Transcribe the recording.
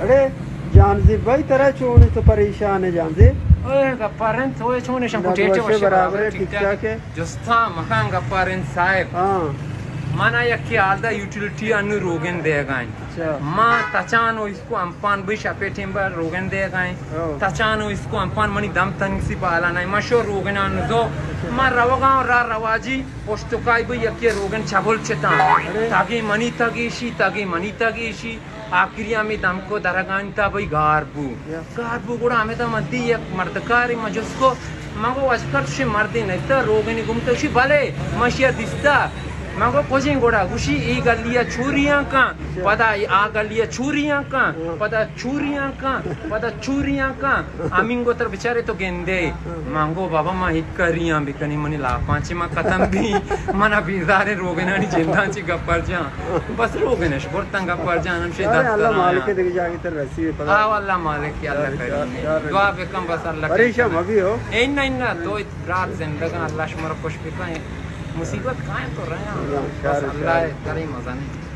اڑے جانزیب بھائی، ترا چون ئے، تو پریشان ئے جانزیب؟ اوئے گپارن، تو چون ئے؟ شم نہ، ٹیٹے وشے وشے برابر برابر ئے، ٹھیک ٹھیک ٹھاک ئے؟ ئے۔ جستا مکان گپارن صاحب۔ ہاں۔ منا یکے حال دا، یوٹیلیٹی انو روگن دیگا ایں۔ اچھا۔ ما تچان و اسکو امپان بھئی شپے ٹیم با روگن دیگا ایں۔ ہاں۔ تچان و اسکو امپان منی دم تنگسی بالا نہ ایں۔ ما شو روگن انو زو۔ اچھا۔ ما روگا اوں را رواجی پشتکائی بھئی یکے روگن چبل چتاں۔ اڑے۔ تاگے منی تگیشی، تاگے منی تگیشی۔ آخری ہمے دمکو درگانی تا بھئی گار بو۔ یا۔ گار بو گڑا ہمے تا من دی یک مردکارے من جست کو، من گو وشکر چشیں مردے نہ تا روگنی گمتا، گوشی بلے من اشیا دیستا۔ من گو کجیں گڑا؟ گوشی ای گلیا چوریاں کن، یا۔ پدا ای آ گلیا چوریاں کن، یا۔ پدا چوریاں کن، پدا چوریاں کن۔ ہمینگو تر بچارے تو گندے۔ من گو بابا ما ہک کریاں بکنی، منی لاپاں چہ ما ختم بی، منا بیزاریں روگنانی جنداں چہ گپر جان۔ بس روگنش برتن گپر جان، ہمشے یار، دست اللہ مالک ئے، دگہ جاگہ تر رسی پدا۔ آ، اللہ مالک ئے، اللہ یار، کریم ئے۔ یار، یار۔ دعا بکن بس اللہ پریشان کریم۔ مبی ہو۔ اے نہ، نہ، تو رات زندگاں، اللہ شما را خوش بکن۔ مصیبت کائیں تو رہا۔ اللہ، بس یار، اللہ یار۔ کریم مزنی۔